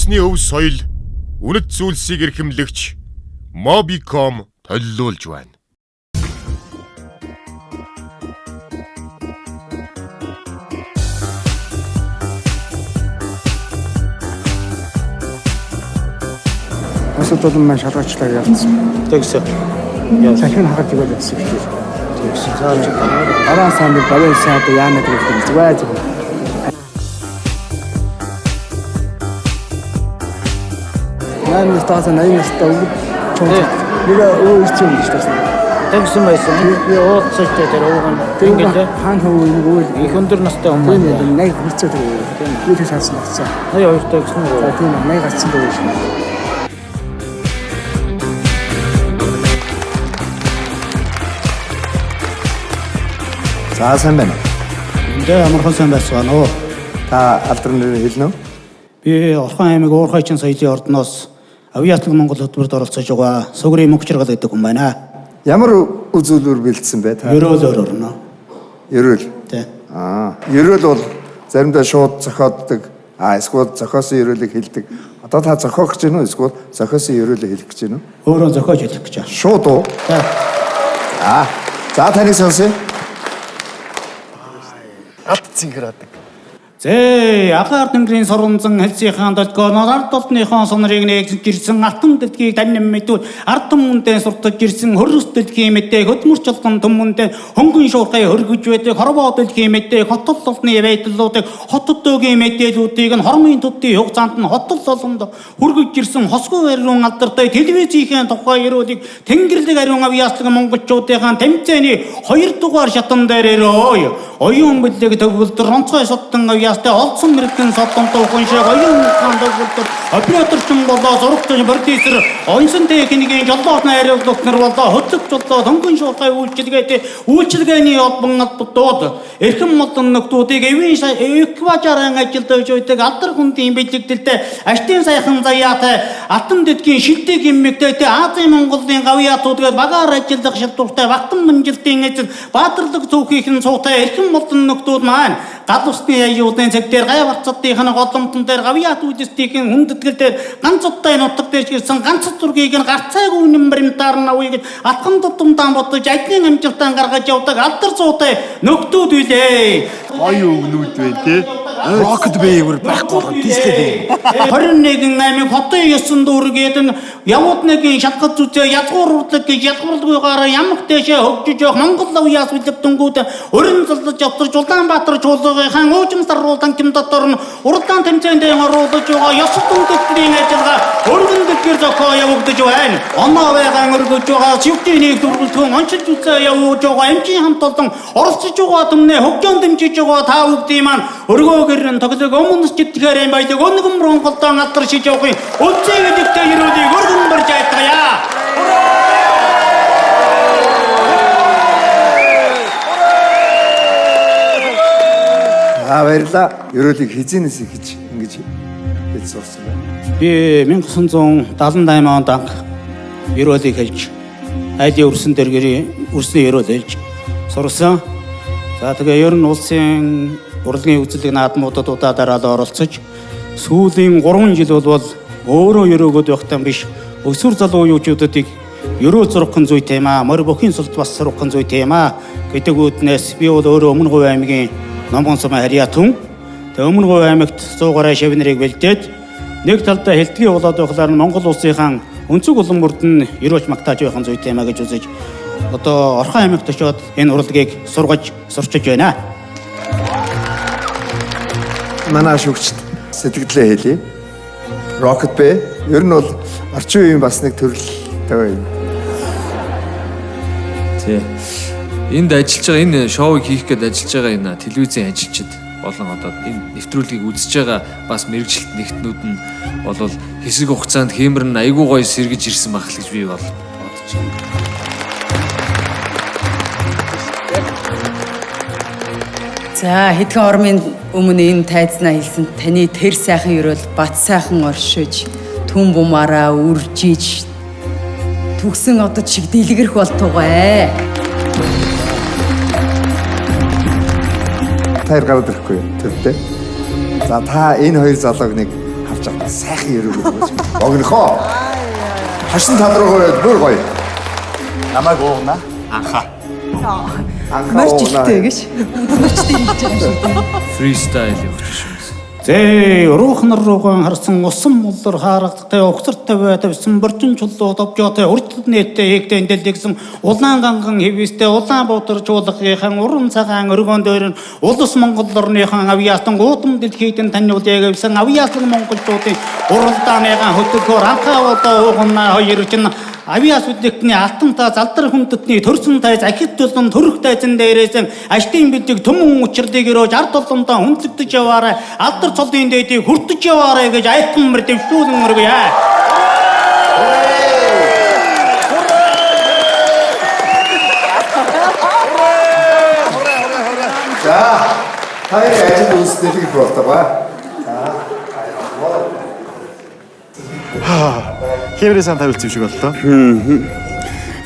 Үндэсний өв соёл, үнэт зүйлсийг эрхэмлэгч Mobicom толилуулж байна. Бусад болон маань шалгаачлаа ялцсан. Тэгсэн. Салхин хагарч ивэл явсан гэж. Тэгсэн. Заавч. Бараан сан би балын сан одоо яана гэдэг зүгээр зүгээр. Найн настаас 80 настай өвөг чуулга. Нэг өвөө ирсэн юм гэж таасан. Тэгсэн байсан. Би уулзсан ч тэр өвөг нь Тэгээд ингээд хаан хөвөө нэг өвөө их өндөр настай хүн тийм байна. 80 хүрцээ тэр өвөө. Би тэр шалсан болсон. 82 гэсэн үү? За тийм 80 гарсан дөө шүү. За сайн байна уу? Эндээ амархан сайн байсан уу? Та алдар нэрээ хэлнэ үү? Би Орхон аймаг Уурхайчин соёлын ордноос Авьяатлаг Монгол хөтөлбөрт оролцож байгаа Сугрын мөнх жаргал гэдэг хүн байна. Ямар үзүүлвэр бэлдсэн бэ та? Ерөөлөөр орно. Ерөөл. Тэ. Аа, ерөөл бол заримдаа шууд зохиоддаг. Аа, эсвэл зохиосон ерөөлийг хэлдэг. Одоо та зохиох гэж байна уу? Эсвэл зохиосон ерөөлийг хэлэх гэж байна уу? Өөрөө зохиож хэлэх гэж байна. Шууд уу? Тэ. Аа. За таныг сонсъё. Алт цэнхэр адаг. Зээ, агаар тэнгэрийн сурванзан хэлцийнхаа долгионоор ард толныхон сунрыг нэгж ирсэн алтан дэлхийг танин мэдвэл ард түмэндээ суртаж ирсэн хөрөс дэлхийн мэдээ хөдмөрч олгон түмэндээ хөнгөн шуурхай хөргөж байдаг хорвоо дэлхийн мэдээ хотол олны байдлуудыг хотод дөөгийн мэдээлүүдийг нь хормын төдий хугацаанд нь хотол олонд хөргөж ирсэн хосгүй ариун алдартай телевизийн тухай ерөөлийг тэнгэрлэг ариун авьяаслаг монголчуудынхаа тэмцээний 2 дугаар шатан дээр өрөө. Оюун бүлэг төгөлдөр онцгой содон авьяастай олдсон мэрэгэн содон дуухан шиг оюун ухаан төгөлдөр операторчин болоо зурагч продюсер онсон техникийн жолоот найруулагч нар болоо хөтлөгч болоо төнгөн шуурхай үйлчилгээтэй үйлчилгээний холбон албадууд эрхэм молдон нөхдүүдийг эвийн экважарын ажилд өжөөдөг алдар хүндийн бэлэгдэлтэй аштын сайхан заяатай алтан дэдгийн шилдэг эммэгтэй Азийн Монголын гавьяатууд гээд багаар ажиллах шалдвартай багтан манжилтын эзэн баатарлаг түүхийнхэн цуутай эрхэм молдон нөхдүүд маань гал усны аюулын цаг дээр гай барцадынх нь голомтон дээр гавьяат үйлсдийн хүндэтгэл дээр ганц удаа нутаг дээр ирсэн ганц зургийг нь гарцаагүй үнэн баримтаар нь авъя гэж атхан тутамдаан бодож ажлын амжилтаа гаргаж явдаг алдар цуутай нөхдүүд үлээ. Гоё өгнүүд байна те. Rocket Bay-гээр байхгүй болгон дислээ дээ. 21 аймаг хотын 9 дүүргээд нь явууд нэгin шалгаж үзээ язгуур урлаг гэж язгуурлгүйгээр ямаг дэшээ хөгжиж явах Монгол авьяас бэлэгдэнгүүд өрн золдож явтарч Улаанбаатар чуулгынхаа уужим саруулан ким дотор нь уралдаан тэмцээнд оруулж байгаа ёс дүндэтгэлийн ажиллагаа өргөн дэлгэр зохио явагдаж байна. Оноо байгаан өргөж байгаа шивтийн нэг дөрвөлтгөн оншилж үзээ явуулж байгаа эмчийн хамт олон оролцож байгаа түмнээ хөгжөөн дэмжиж байгаа та бүгдийн маань өргөөгөр нь тоглог өмнөс читгэхээр юм баялаг өнгөн Монголдон алдар шиж явахын үлзий гэдэгтэй ерөөлийг өргөн барьж айлтгая. За баярлалаа. Ерөөлийг хизэнээс хийж ингэж хэлж сурсан байна. Би 1978 онд анх ерөөлийг хэлж айлын өрсөн дээр гэрийн өрсний ерөөл хэлж сурсан. За тэгээ ер нь улсын урлагийн үзлэг наадмуудад удаа дараалал оролцож сүүлийн 3 жил бол өөрөө ерөөгөөд байхдаа биш өсвөр залуу юучуудыг ерөө зурхын зүйтэй юм аа, морь бүхийн сулд бас сурхын зүйтэй юм аа гэдэг үүднээс би бол өөрөө Өмнө Говь аймгийн Номгон сумын харьяа түн. Тэгээ Өмнө Говь аймагт 100 гаруй шавь нарыг бэлдээд нэг талдаа хэлтгий болоод байхлаар нь Монгол улсынхаа өнцөг улам бүрд нь ерөөч магтааж байх нь зүйтэй юм а гэж үзэж одоо Орхон аймагт очиод энэ урлагийг сургаж сурчиж байна. Манай шүгчд сэтгэлдээ хэлье. Rocket Bay ер нь бол орчин үеийн бас нэг төрөлтэй юм. Тий. Энд ажиллаж байгаа энэ шоуг хийх гээд ажиллаж байгаа энэ телевизийн ажилчид болон одоо энэ нэвтрүүлгийг үзэж байгаа бас мэрэгжилт нэгтнүүд нь бол хэсэг хугацаанд хиймэр нь айгүй гоё сэргэж ирсэн байх л гэж би бол бодож байна. За хэдхэн ормын өмнө энэ тайзнаа хэлсэн таны тэр сайхан ерөөл бат сайхан оршиж түн бумаараа үржиж түгсэн одод шиг дэлгэрэх болтугай. Та хоёр гараад ирэхгүй юу? Төвдөө. За та энэ хоёр залууг нэг ярьж байгаа сайхан ерөөл өгөөч. Богинохоо. Хашин тал руугаа бүр гоё. Намайг уугна. Анхаа. Анхаа Морж уугна. илтэй гэж. Мөрчтэй хийж байгаа юм шиг тийм. Фристайл явчих шүү. Зээ, өрөөхнөр руугаан харсан усан муллар хааргатай угсартай байтавсан борчин чулуу товжоотой урьдчилан нээлттэй эгдэн дэлгсэн улаан ганган хэвээстэй улаан буудар чуулгынхан уран цагаан өргөн дээр нь улс Монгол орныхан авьяастан уудам дэлхийдэн таниулъя гэвсэн авьяаслан монголчуудын уралдааныхан хөтөлбөр анхаа удаа уугнаа хоёр чинь авьяас үдэгтний алтантай залдар хүндэтний төрсөн тайз ахид тулан төрөх тайзан дээрээс аштын бэлдэг түмэн учирлыг өрөөж ард олондоо хүндлэгдэж яваарай алдар цолын дээдийг хүртэж яваарай гэж аяхан мөр дэвшүүлэн өргөе. За. Та хоёрын ажил үйлс дэлгэх болтой ба. Хэмрээ сан тавилцсан юм шиг боллоо.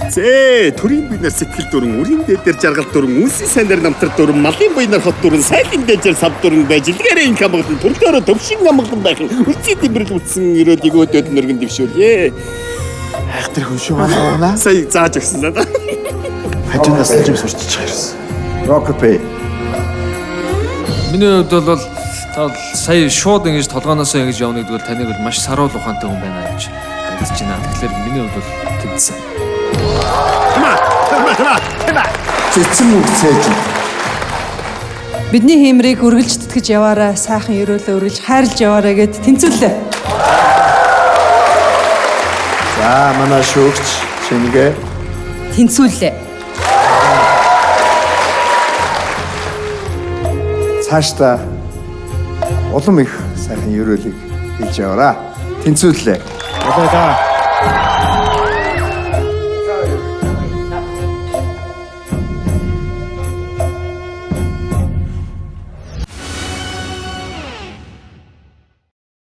Зээ, төрийн буйнаар сэтгэл дүрэн, үрийн дээдэр жаргал дүрэн, үнсийн сайнаар намтар дүрэн, малын буйнаар хот дүрэн, сайлын дээжэр сав дүрэн байж илгээрээ инх амгалан, төрлөөрөө төвшин амгалан байх үлцгийн дэмбэрэл үтсэн өрөөлийг өөдөөд нөргөн дэвшүүлье. Хайх тэр хүн шүү манай уугна. Сая зааж өгсөн надад. Хажуунаас л юм сурччих ирсэн. Rocket Bay. Миний хувьд бол та бол сая шууд ингэж толгооноосоо ингэж явна гэдэг бол таныг бол маш саруул ухаантай хүн байна гэж харагдаж байна. Тэгэхээр миний хувьд бол тэмцсэн. Цэцэн үг цээж. Бидний хиймрийг үргэлж тэтгэж яваарай, сайхан ерөөлөө үргэлж хайрлж яваарай гэд тэнцвүүлээ. За манай шүүгч Чингэ Тэнцвүүлээ. цаашдаа улам их сайхан ерөөлийг хэлж яваарай. Тэнцвүүллээ. Одоо.